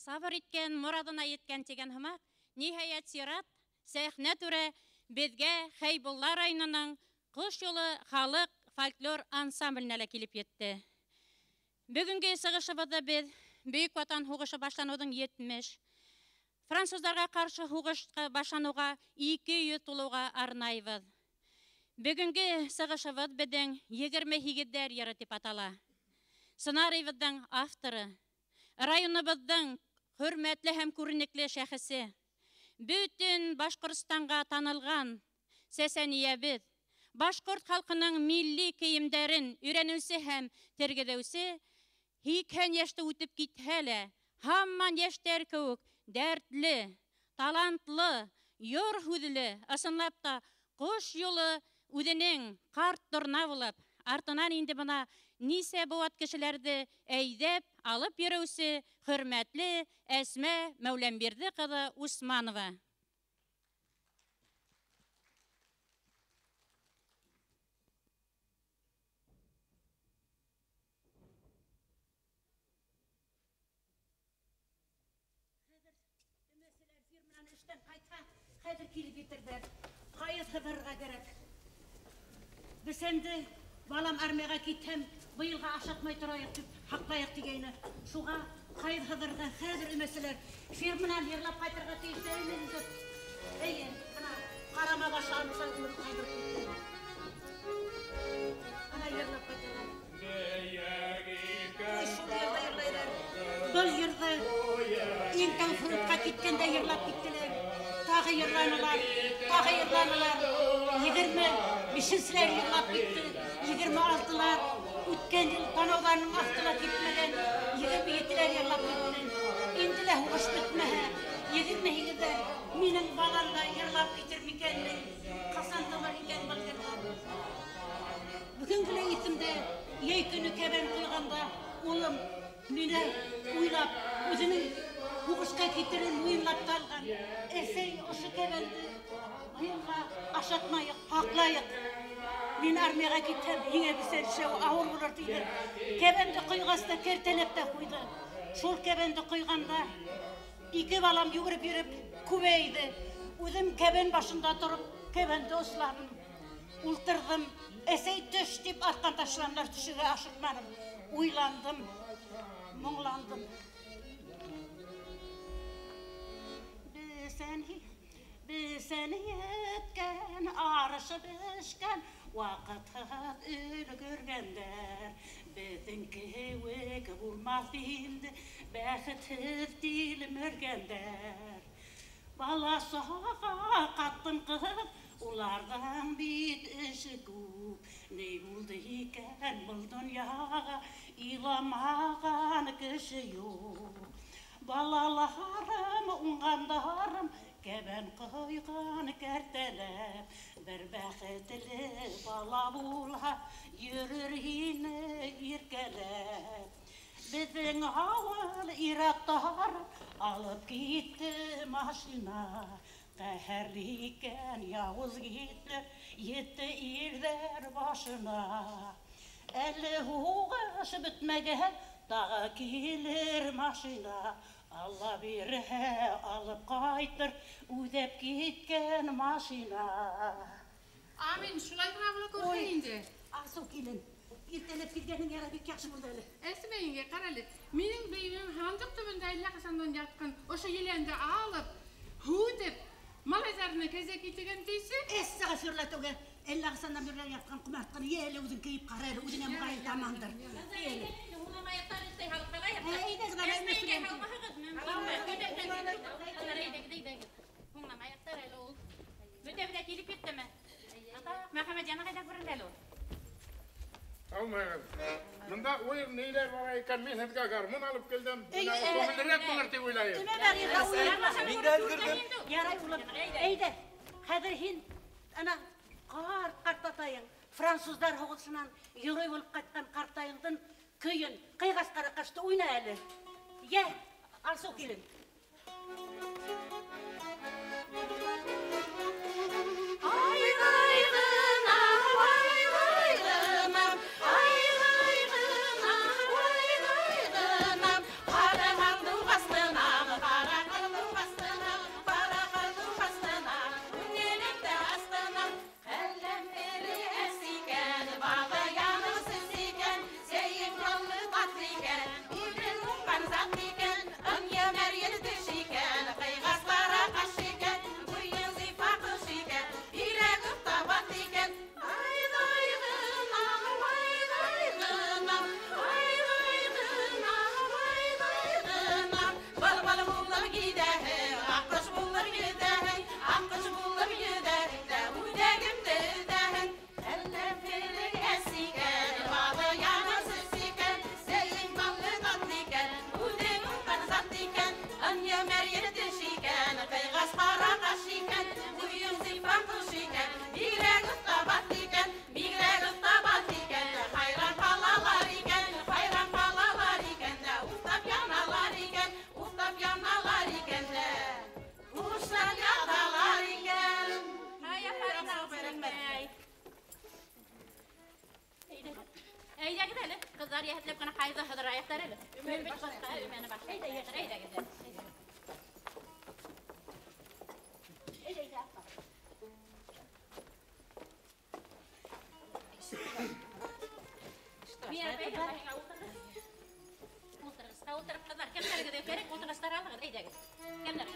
Сабыр иткән, морадына еткән тигән һымаҡ, ниһайәт сират сәхнә түрә беҙгә Хәйбулла районының Ҡош юлы халыҡ фольклор ансамбленә лә килеп етте. Бөгөнгө сығышыбыҙҙы беҙ Бөйөк Ватан һуғышы башланыуҙың 70, француздарға ҡаршы һуғышҡа башланыуға 200 тулыуға арнайбыҙ. Бөгөнгө сығышыбыҙ беҙҙең 28-дәр йыры тип атала. Сценарийыбыҙҙың авторы, районыбыҙҙың хөрмәтле һәм күренекле шәхесе, бөтөн Башҡортостанға танылған сәсәниәбеҙ, башҡорт халҡының милли кейемдәрен өйрәнеүсе һәм тергеҙеүсе, 80 йәште үтеп китһә лә, һаман йәштәр кеүек дәртле, талантлы, йор һүҙле, ысынлап та ҡош юлы үҙенең ҡарт торна булып, артынан инде бына нисә быуат кешеләрҙе әйҙәп алып йөрөүсе хөрмәтле Әсмә Мәүләмбирҙе ҡыҙы Усманова. Хәҙер килеп етерҙәр. Ҡайыҙ һыҙырға кәрәк. Бесәнде балам армияға китһәм, быйылға ашатмай торайыҡ тип һаҡлайыҡ тигәйне. Шуға ҡайыҙ һыҙырға хәҙер өмәселәр фирманан йырлап ҡайтырға тейештәр инде. Эйе, бына ҡарама башланса үлеп ҡайҙырып китте. Ана йырлап ҡайталар. Ой, шул йырҙы йырлайҙар. Был йырҙы иң тәү фронтҡа киткәндә йырлап киттеләр. Тағы йырланылар, тағы йырланылар. 25-селәр йырлап китте, 26-лар үткән йыл танауҙарының аҫтына китмәгән, 27-ләр йырлап китте. Инде лә һуғыш бөтмәһә, 28-ҙәр минең балам да йырлап китер микән ни? Ҡасан тылыр икән был йырҙар? Бөгөн генә иҫемдә, йәй көнө кәбән ҡойғанда улым мине уйлап, үҙенең һуғышҡа китерен муйынлап та алған. Әсәй, ошо кәбәнде быйылға ашатмайыҡ, һаҡлайыҡ. Мин армияға китһәм, һиңә бесән эшләү ауыр булыр тине. Кәбәнде ҡойғас та кәртәләп тә ҡуйҙы. Шул кәбәнде ҡойғанда ике балам йүгереп йөрөп күбәйҙе. Үҙем кәбән башында тороп кәбәнде осланым. Ултырҙым. Әсәй, төш тип арҡан ташланылар, төшөргә ашыҡманым. Уйландым, моңландым. Бесән еткән, арышы бешкән, ваҡытһыҙ өлгөргәндәр. Беҙҙең кеүек булмаҫ инде, бәхетһеҙ тилмергәндәр. Бала саға, ҡатын ҡыҙ, уларҙың бит эше күп. Ни булды икән был донъяға, иламаған кеше юҡ. Балаларым, уңғандарым, кәбән ҡойған кәртәләп, бер бәхетле бала булһа, йөрөр ине иркәләп. Беҙҙең ауыл ир-аттар алып китте машина. Ҡәһәрле икән яуыз Гитлер, етте ирҙәр башына. Әле һуғыш бөтмәгән, тағы килер машина. Алла бирһә, алып ҡайтыр, үҙәп киткән машина. Амин, шулай ғына була күрһен инде. Асыу килен, иртәләп килгәнең ярай бик яҡшы булды әле. Әсмә еңгә, ҡара әле, минең бейемем һандыҡ төбөндә әллә ҡасандан ятҡан ошо еләнде алып, һүтеп, малайҙарына кәзә китергән тейсе? Эссәгә шөрләтеүгә әллә ҡасандан бирле ятҡан ҡомартҡыны йә әле үҙең кейеп ҡара әле, үҙеңә мөғайын тамандыр. Әле. Бөтәбеҙ ҙә килеп еттеме? Мөхәммәтйән ағай ҙа күренде әле ул. Алмайғыҙ. Бында уйын ниҙәр бар икән, мин һеҙгә гармун алып килдем. Күңеллерәк булыр тип уйлайым. Мин дә өлгөрҙөм. Ярай, улым. Әйҙә, хәҙер һин ана ҡарт ҡартатайың, француздар һуғышынан герой булып ҡайтҡан ҡартайыңдың көйөн ҡыйғас ҡараҡашты уйна әле. Йә, Алсыу килен. Ай-гай-гынам, ай-гай-гынам, ай-гай-гынам, ҡара һандуғасты Әйҙәгеҙ әле, ҡыҙҙар йәһәтләп кенә ҡайҙа һыҙырайыҡтар әле. Мин бит ҡыҫҡа өмәне башлай. Әйҙәгеҙ. Әйҙә, апа. Ултырғысҡа ултырып, ҡыҙҙар, кемдәргә кәрәк, ултырғыстар алығыҙ, әйҙәгеҙ. Кемдәр?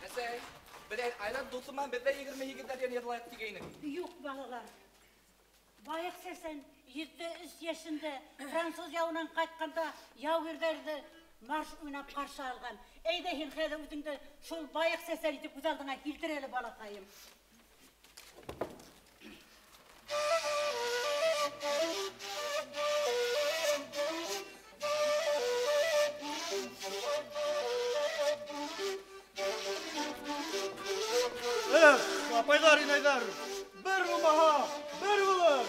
Әсәй, беҙ Айлан дуҫым менән беҙ ҙә 28-ҙәр тигән йырлайыҡ тигәйнек. Юҡ, балалар. Байыҡ сәсән 73 йәшендә француз яуынан ҡайтҡанда яугирҙәрҙе марш уйнап ҡаршы алған. Әйҙә һин хәҙер үҙеңде шул байыҡ сәсән итеп күҙ алдыңа килтер әле, балаҡайым. Эх, апайҙар, инәйҙәр, бер булмаһа, бер булыр.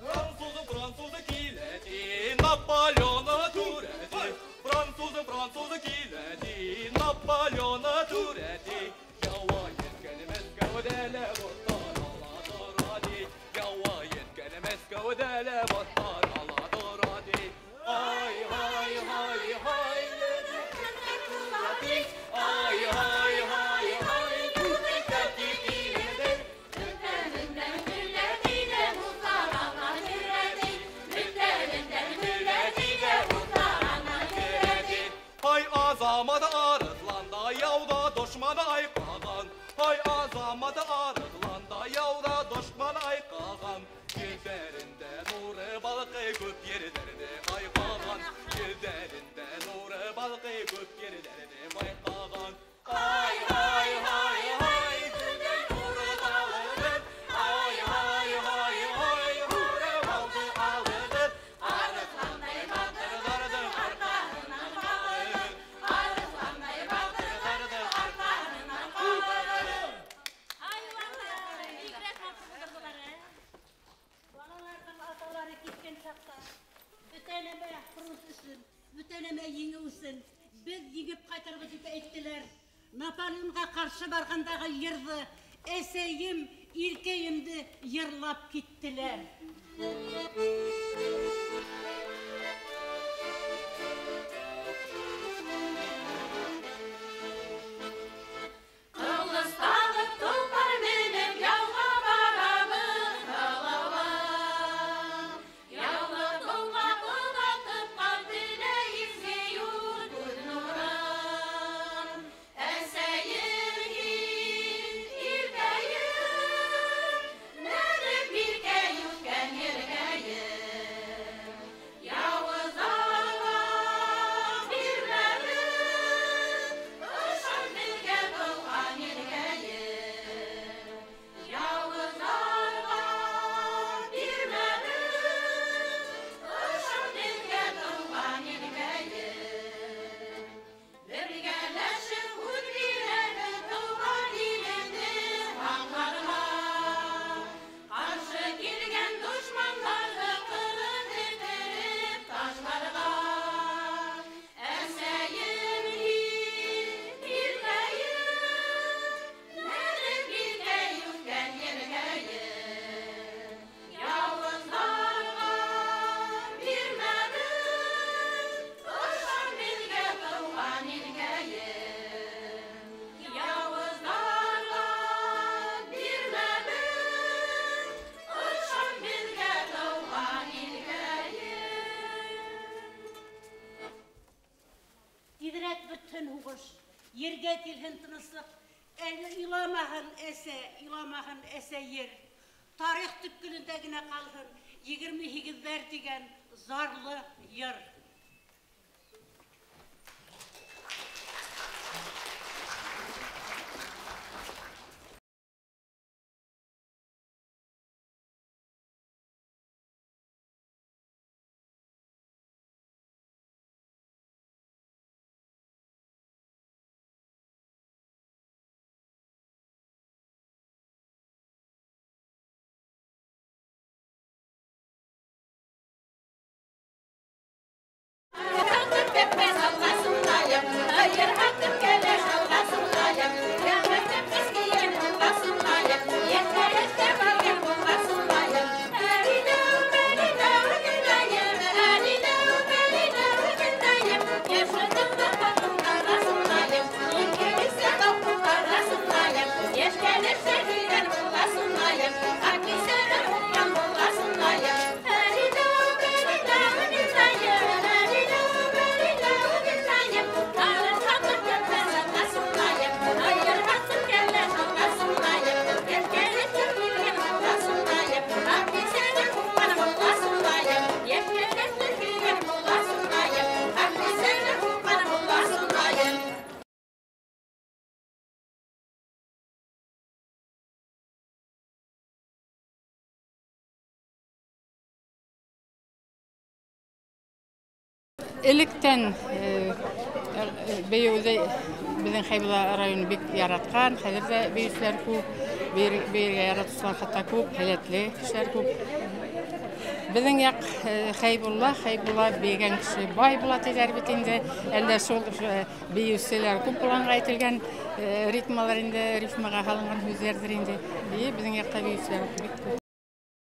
Французы, французы килә, Наполеона түрәти. Французы, французы килә, Наполеона түрәти. Яуа еткән Мәскәүҙә лә боттар ала тора ти. Яуа еткән Мәскәүҙә лә боттар ала тора ти. Ай, һай, һай, һай, ай, һай, һай, һай, Ай азамат арыҫланда яуҙа дошман айҡаған. Ай азамат арыҫланда яуҙа дошман айҡаған. Елдәрендә нуры балҡый күп ерҙәрҙе байҡаған. Елдәрендә нуры балҡый күп ерҙәрҙе байҡаған. Ай, һай, һай, һай, нуры балҡый. Ай, һай, һай, һай, нуры балҡый алығыҙ. Арыҫландай батырҙарҙың арҡаһынан ҡағығыҙ. Арыҫландай батырҙарҙың арҡаһынан ҡағығыҙ. Ай, балалар, бигерәк матур булдырҙылар, ә? Балаларҙың аталары киткән саҡта бөтә нәмә фронт өсөн, бөтә нәмә еңеү өсөн беҙ еңеп ҡайтырбыҙ тип әйттеләр. Наполеонға ҡаршы барғандағы йырҙы әсәйем, иркәйемде йырлап киттеләр. Ҡылыс тағып, толпар менеп яуға барабыҙ, балалар. Яулы толға оҙатып ҡан телә изге юл күҙ нурын. Әсәйем һин, иркәйем, менеп биркә үткән еркәйем. Яуызларға бирмәбеҙ, ышан беҙгә тыуған илкәйем. Яуызларға бирмәбеҙ, ышан беҙгә тыуған илкәйем. Бергәләшеп һүҙ бирәбеҙ тыуған илемде һаҡларға. Ҡаршы килгән дошмандарҙы ҡырып бөтөрөп ташларға. Әсәйем һин, иркәйем, менеп биркә үткән еркәйем. Яуызларға бирмәбеҙ, ышан беҙгә тыуған илкәйем. Яуызларға бирмәбеҙ, ышан беҙгә тыуған илкәйем. Тиҙерәк бөтһөн һуғыш, ергә килһен тыныслыҡ. Әле иламаһын әсә, иламаһын әсә ер. Тарих төпкөлөндә генә ҡалһын 28-ҙәр тигән зарлы йыр. Pepe salgasınayım, hayır hakkım keleş algasınayım. Электән бейеүҙе беҙҙең Хәйбулла районы бик яратҡан, хәҙер ҙә бейеүселәр күп, бейергә яратыусылар хатта күп, һәләтле кешеләр күп. Беҙҙең яҡ Хәйбулла, Хәйбулла бейегән кеше бай була тиҙәр бит инде. Әллә шул бейеүселәр күп булғанға әйтелгән ритмалар инде, рифмаға һалынған һүҙҙәрҙер инде. Беҙҙең яҡта бейеүселәр бик күп.